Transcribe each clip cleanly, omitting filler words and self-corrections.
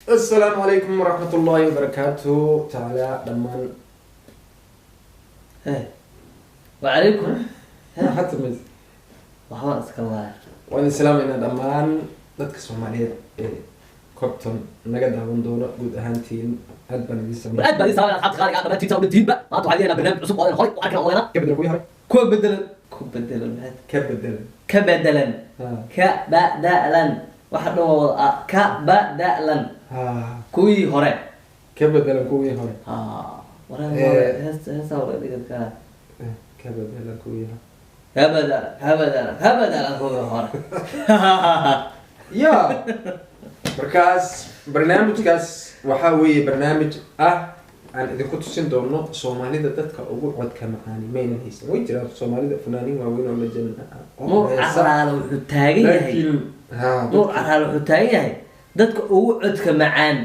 Asalaamu calaykum waraxmat ullaahi wabarakaatu tacaala dhammaan. Hey. Wacalaykum. Maxaad samaysay? Waxbaan iska laaya. Waan idin salaamaynaa dhammaan dadka Soomaaliyeed ee Copton naga daawan doona. Guud ahaantiin aad baan idin samay. Aad baan idin salaamay, asxaabta qaaliga ah, dhammaantiin saa u dhantiinba. Maanta waxaan leenahay barnaamij cusub oo aan horay u arkin oo Ka bedelan kuwii hore. Kuwa bedelan, ku bedelan maxaad? Ka bedelan. Ka bedelan. Ha. Ka badalan, waxa dhan waa wada ka badalan Ha. kuwii hore. Ka bedelan kuwii hore. Ha, waraa heesta, heesta waa laga dhigan karaa. Ka bedelan kuwii hore. Ka bedelan, ka bedelan, ka bedelan kuwii hore. Ya, markaas barnaamijkaas waxaa weeye barnaamij ah aan idinku tusin doono Soomaalida dadka ugu codka macaani. Maynan haysan, way jiraan Soomaalida fanaaniin waaweyn oo legend ah oo Nuur heesa. Caraale wuxuu taagan yahay Laakiin ha Nuur Caraale wuxuu taagan yahay dadka ugu codka macaan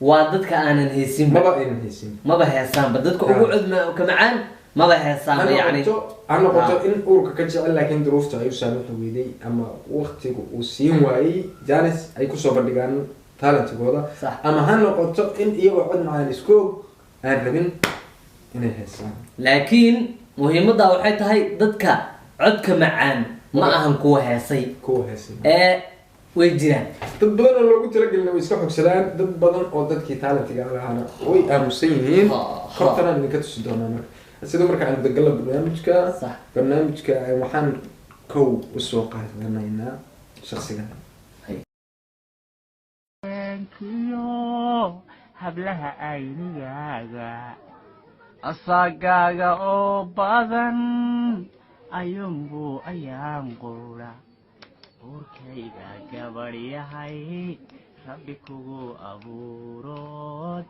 waa dadka aanan haysinba. Maba aynan haysin. Maba heesaanba dadka ugu codka macaan, maba heesaanba. Ha. Yani Noqoto, ha noqoto in uurka ka jecel, laakiin duruufta ay u saamixi weyday ama waqtigu uu siin waayey chance ay kusoo bandhigaan talentigooda, ama ha noqoto in iyagoo cod macaan isku og aan rabin inay heesaan. Laakiin muhiimadda waxay tahay dadka codka macaan ma ahan kuwa heesay. Kuwa heesay. Ee way jiraan. Dad badan oo loogu talagelina way iska xogsadaan, dad badan oo dadkii talentiga lahaana way aamusan yihiin. Ha, ha. Kortanaan idinka tusi doonaa. Marka sida marka aan dagala barnaamijka, barnaamijka waxaan kow usoo qaadanaynaa shaksigan. Kiyo hablaha aynigaaga asagaaga oo badan ayuunbuu ayaan quura uurkayga gabadh yahay Rabbi kugu abuurood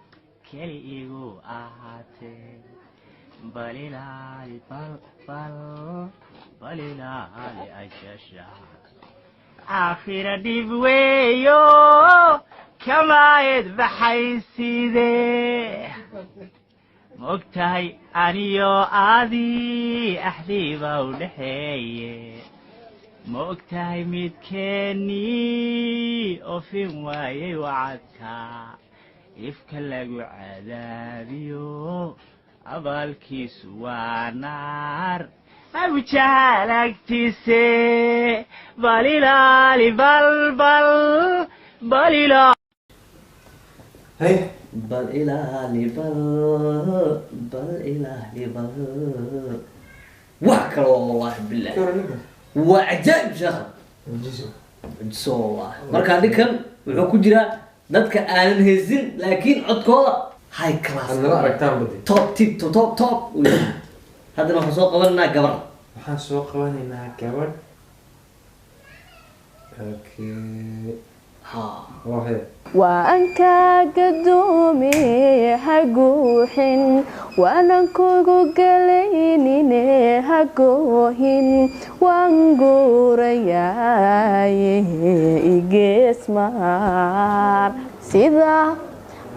keli igu ahaatee. Bal ilaali, bal bal bal ilaali ajasha, aakhira dhib weeyo kamaayad baxayside. Maogtahay aniyo adii axdiiba u dhexeeye? Ma ogtahay midkeennii ofin waayey wacadka ifka lagu cadaabiyo? Abaalkiisu waa naar abujahaal agtiise. Bal ilaali, bal bal bal ilaali. Hay. Bal ilaali, bal bal ilaali, bal wax kale waa, wallahi bilah. Ka waran ninkan? Waa cajaa'ib, sheekha. Mucjiso. Mucjiso wallahi. Marka ninkan wuxuu ku jiraa dadka aanan haysin laakiin codkooda high class. Aad nala aragtaan badi. Top tip to top top uu yahay. Haddana waxaan soo qabanaynaa gabar. Waxaan soo qabanaynaa gabadh. Okay. Ha. Oo he. Waan kaa gadoomi, ha guuxin, waanan kugu galaynine, ha goohin, waan guurayaaye igeesmaar. Sida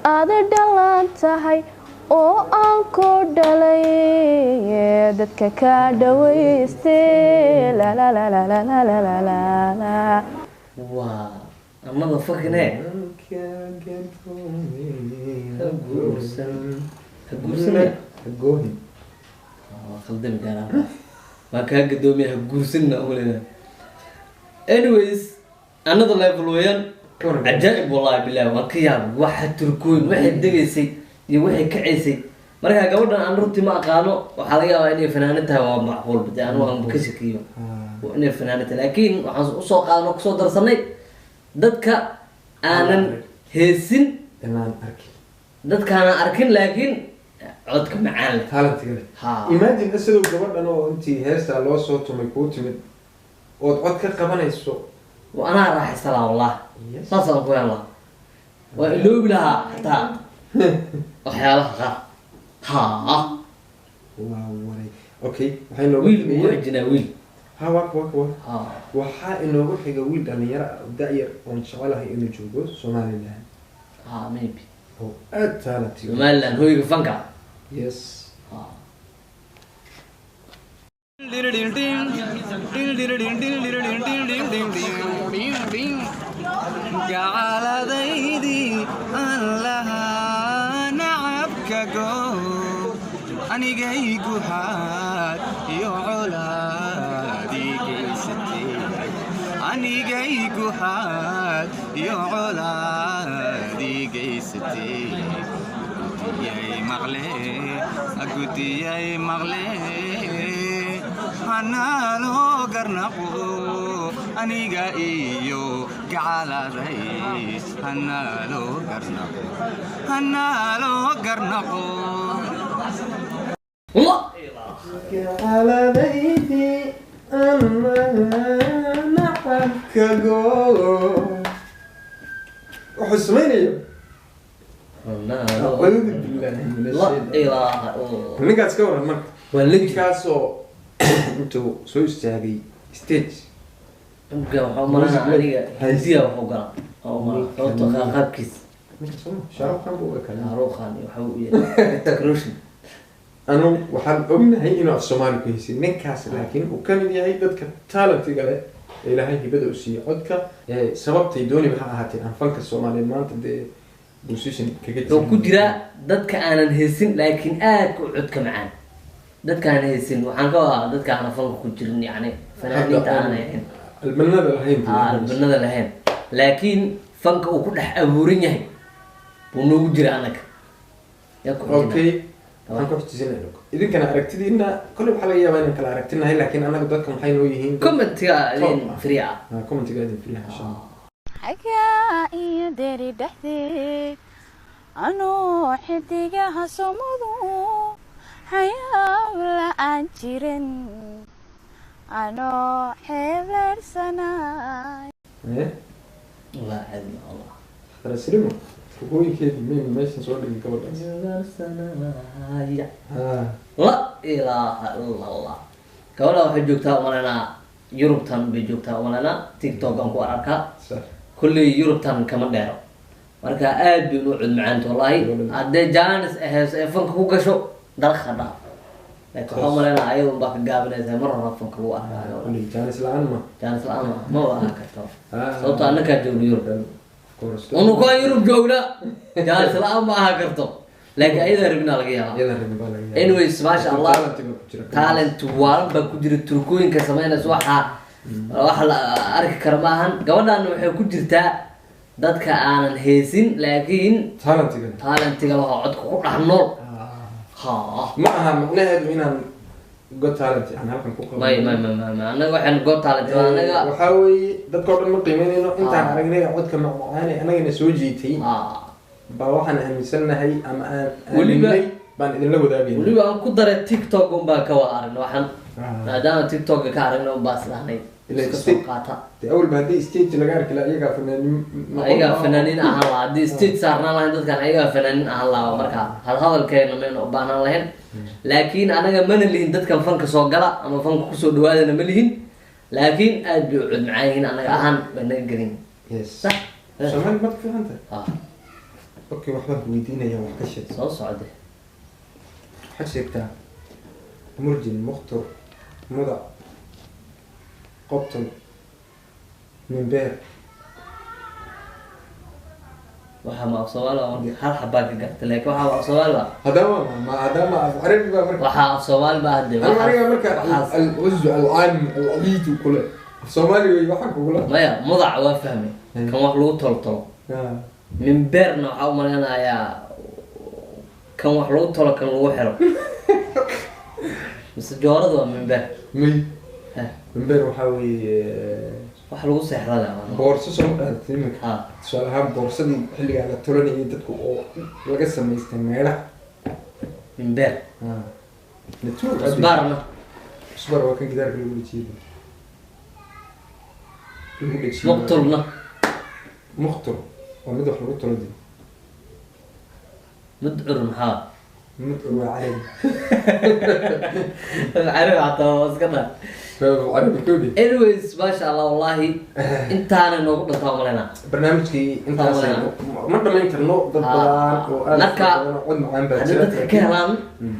aad dhalan tahay oo aan ku dhalay, dadka kaa dhawayste. Lalalalalalalalala. Waa another fucking he. Ha guursan, ha guursanaya. Ha goohin. Waa khaldami karaa, waan kaa gadoomiya, ha guursanna umaleyna. Anyways, another level weeyaan. Cajaa'ib, wallahi bilahi, waan ka yaabay waxa turkooyin waxay degaysay iyo waxay kacaysay. Marka gabadhan aan runtii ma aqaano, waxaa laga yaabaa inay fanaanan tahay, waa macquul bade, anu aan ka shakiyo waa inay fanaanan tahay, laakiin waxaan usoo qaadano kusoo darsanay dadka aanan heesin. Inaan arkin. Dadkaanan arkin laakiin codka macaan leh. Talentiga leh. Ha. Imagine isagoo gabadhan oo intii heestaa loo soo tumay kuu timid ood cod ka qabanayso. Wa anaa raaxaysta lahaa wallah. Yes. Saasaan ku helan lahaa, waa iloobi lahaa xataa waxyaalaha qaar, ha. Waa waray. Okay, waxay inoogu Wiil xigaya wuu xijinaa wiil. Ha, waka waka waka. Ha. Waxaa inoogu xiga wiil dhalinyaro ah oo da-yar oon jecelahay inuu joogo Somaliland. Ha, maybe. Oo aad talentiga. Somaliland, hoyga fanka. Yes. Ha. Gacaladaydii. Nacabkago anigaygu haad iyo colaad ii geysatay, anigaygu haad iyo colaad ii geysatay. Gudiyay maqle, gudiyay maqle, hanaaloo garnaqo aniga iyo gacaladay, hanaaloo garnaqo, hanaaloo garnaqo. La. Gacaladaydii ama nacabkago wuxuu samaynayo. Acuudu billaahi min La ashaytaan. ilaaha illallah. Ninkaas ka waran marka? Waa legend. Ninkaasoo intuu soo istaagay stage. Ninkan waxaa umalanaa aniga hindiya waxu galaa oo umalaa, sababtoo qaabkiis. Ninka soo Shahrukh Khan buu u ekaa. Shaaruukhan iyo waxa uu yahay Hrithik. Anu waxaan ognahay inuu af Soomaali ku heysay ninkaas, laakiin uu ka mid yahay dadka talentiga leh ee Ilaahay hibada u siiyey codka. Ee sababtay dooni maxaa ahaatee aan fanka Soomaaliyeed maanta dee position kaga Wuxuu ku jiraa dadka aanan haysin laakiin aadka u codka macaan. Dadka aanan haysin waxaan ka wadaa dadka aanan fanka ku jirin, yacni fanaaniinta aanan ahayn, albanada lahayn, aan albanada lahayn, laakiin fanka uu ku dhex abuuran yahay buu noogu jira annaga. Yaa ku xujinaa? Okay, waxaan ku xujisinaynaa idinkana aragtidiina. Kolley waxaa laga yaabaa inaan kala aragtinahay, laakiin annaga dadka maxay noo yihiin Commentiga idin Top ah. free ah. Ah, commentiga idin fiiha insha Allah. Xagaa iyo deri dhexdeed anuu xidigaha somadu xayaab la'aan jirin anoo xeebleersanay. Eh. Wallah caadi ma Allah. Khalasrimo rugooyinkeedii mayna meeshan soo dhigin gabadhaas. Ah. La ilaaha ila Allah. Gabadha waxay joogtaa umalaynaa Yurubtan bay joogtaa umalaynaa, TikTok aan ku arkaa. Sax. Kulley Yurubtan kama dheero, marka aad bay noo cod macaanta wallahi. Haddee jaanis aheyso ee fanka ku gasho dalka dhaaf, laakiin waxaa umalaynaa ayada unbaa ka gaabinaysa. Mar hore fanka lagu arkaa gabadha. Kolley jaanis la-aan ma Jaanis la-aan ma ahaan karto, Ah. sababto annakaa joogno Yurub. Of course. Unukaa Yurub joogna, jaanis la-aan ma ahaan karto, laakiin ayadaa rabinaa laga yaabaa. Iyadan rabin baa laga yaabaa. Anyways, maasha Allah. Talentiga ku jira. Talent waalan baa ku jira. Turkooyinka sameynaysa waxaa wax la arki kara ma ahan. Gabadhan waxay ku jirtaa dadka aanan heesin laakiin talentiga talentiga lahoo codka ku dhex nool. Ha. Ma aha macnaheedu inaan Got Talent aan halkan ku qabo. May may may may may, annaga waxaan Got Talent waa annaga. Waxaa weeye dadka oo dhan ma qiimeynayno. Intaan Ah. aragnay codka macmacaane annagana soo jiitay baa waxaan aaminsannahay ama aan aaminay baan idinla wadaagayna. Weliba aan ku daray TikTok un baan ka wada aragna waxaan, Ah. maadaama TikTok ka aragna un baa isdhahnay Ilaa iska soo qaata. Dee awalba haddii stage laga arki lahaa iyagaa fanaaniin noqon Ayagaa lahaa. fanaaniin ahaan lahaa haddii stage saarnaan lahayn dadkan, ayagaa fanaaniin ahaan lahaa. Marka hadalkeena mayna u baahnaan lahayn, laakiin anaga mana lihin dadkan fanka soo gala ama fanka kusoo dhawaadana ma lihin, laakiin aad bay u cod macaan yihiin, anaga ahaan bay naga gelin. Yes. Sax. Soomaali maad ku fiican tahay. Ah. Okay, waxbaan ku weydiinaya, wax ka sheeg. Soo socde. Waxaad sheegtaa murjin, mukhtur, mudac, qobton, mimbeer. Waxaa ma af Soomaali baa? Marka hal xabaa ka garta, laakiin waxaa ma af Soomaali baa? Haddama ma haddama af Carabi baa marka. Waxaa af Soomaali baa hadde. Ama aniga marka waxaas alcuzu alcaalim alcaliidu kule af Soomaali wey waxaan kugula. Maya, mudac waa fahmay, kan wax lagu toltolo. Mimbeerna waxaa u malaynayaa kan wax lagu tolo, kan lagu xiro, mise joorada waa mimbeer? May. Heh. Mimbeer waxaa weeye wax lagu seexdada. Boorso soo qaadatay iminka. Ha. Tusaale ahaan boorsadii xilligaa la tolanayay dadku oo laga samaystay meedhaha. Mimbeer. Natuur. Cusbaarna? Cusbaar waa kan gidaarka lagu dhejiyay, lagu dhejiyay. Muqtulna? Muqtul waa mid wax lagu tolo dee. Mudcur maxaa? Mudcur waa Carabi. Carabi xataa waa iska dha. Carabi kodi. Anyways, maasha Allah, wallahi intaana noogu dhantaa umalaynaa. Barnaamijkii intaas ma dhamayn karno, dad badan oo aad Marka u badan oo cod macaan baa haddii jira. Dadka ka helaan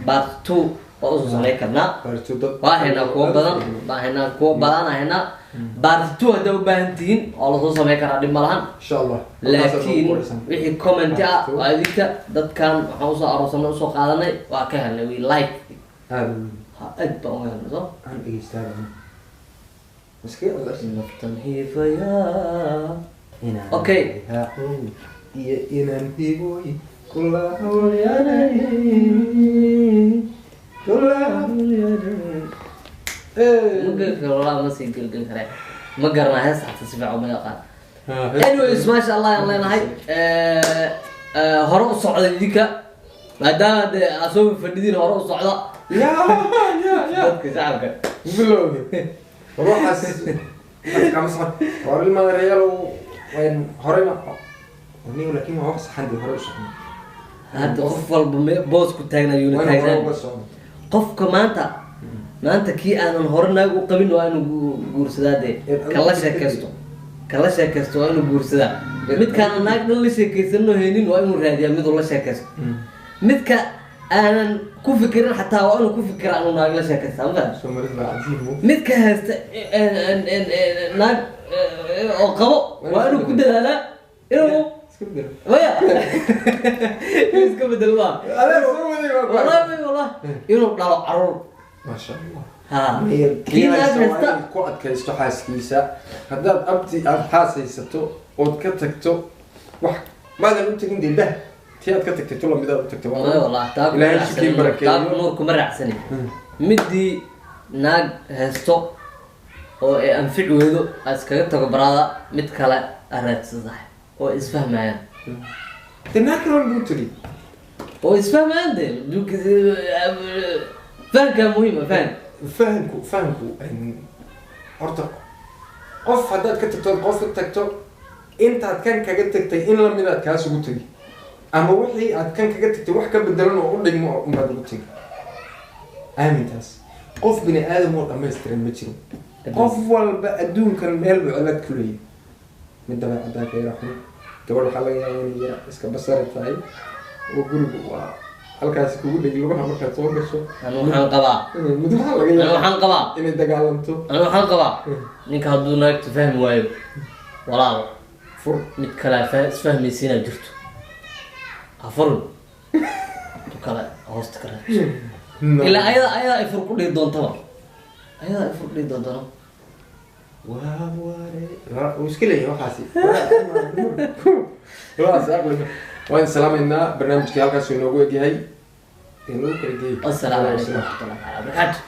part 2. Waa usoo samayn karnaa. Part two dad Waa haynaa kuwo badan, waa haynaa kuwo badan, haynaa part two. Haddaa u baahan tihiin, waa lasoo samayn karaa, dhib ma lahan. Insha Allah. Laakiin wixii comment ah waa idinka. Dadkan waxaan usoo aroorsanay, usoo qaadanay, waa ka helnay, we like. Aada. Ha, aad baan uga helnay soo. Aan dhegeystaa maskiin. Naftan hiifayaa. Okay. Iyo inaan hiboy kula hawlyanay kula. Ma geli karo walaa, ma sii gelgeli karee, ma garanaa hees xataa si fiican uma yaqaan. Anyways, maasha Allah ayaan leenahay. Hore u socda idinka, maadaama dee aad soo fadhidiin, hore u socda. Ya ya ya. Dadka shacabka. Bilowga ruuxaas kama socon war ilmaada reyaal wayn horeyna niyo, laakiin waa wax saxan dee, hore u socon. Hadda qof walba boos ku taagna yuuna wayna hore taagnaan. Uga socon. Qofka maanta kii aanan hore naag u qabin waa inuu guursadaa dee. Kala sheekaysto waa inuu guursadaa. Midkaanan naag dhan la sheekaysanoo haynin waa inuu raadiyaa miduu la sheekaysto. Midka aanan ku fikirin xataa waa inuu ku fikiraa inuu naag la sheekaysta, ma fahamtay? Soomaalida baa cajiib mo. Midka haysta naag oo qabo waa inuu ku dadaalaa inuu iska bedelo. Maya, inuu iska bedelo maa. Adaa soo waday waa. Wallahi wallahi, inuu dhalo caruur. Maasha Allah. Ha. Kii kii naag haysta waa haysta inaad ku adkaysto xaaskiisa. Haddaad abti aada xaas haysato ood ka tagto, wax maadan u tegin dee, dah tii aad ka tagtay tu lamid aad u tagtay. Wallahi wallahi, taa kuma Ilaahay shikiin raacsanin. barakeeyo. Taa Nuur kuma raacsanin. Midii naag haysto oo ay anfici weydo aad iskaga tago baraada, mid kale aad raadsadahay oo isfahmayaan. Dee naag kale buu tegi. Oo isfahmayaan dee, fahamkaa muhiima, faham. Fahamku horta qof haddaad ka tagto ood qof ka tagto, intaad kan kaga tagtay in lamid aad kaas ugu tegi, ama wixii aad kan kaga tagtay wax ka bedelan oo u dhigmo unbaad ugu tegi. Aamintaas, qof bini aadam oo dhammaystiran ma jiro. Qof walba adduunkan meel buu cilad ku leeyahay. Mid dabeecaddaa ka yara xun, gabadh waxaa laga yaabaa inay yara iska basari tahay oo gurigu waa halkaasi kugu dhegi lugaha markaad soo gasho. Anu waxaan qabaa Mid waxaa laga anu yaabaa waxaan qabaa inay dagaalanto. Anu waxaan qabaa, ninka hadduu naagtu fahmi waayo, walaal, fur. Mid kale isfahmaysiinaa jirto, ha furin, tu kale hoosta ka raadso. Ilaa ayada ay fur ku dhihi doontaba, ayada ay fur ku dhihi doontano. Waa ware. Wuu iska leeyahay waxaasi. Waxaasi aqli waan salaamaynaa. Barnaamijkii halkaas inoogu egyahay, inoogu kala geeyey. Assalaamu calaykum waraxmatullahi taala wabarakaatu.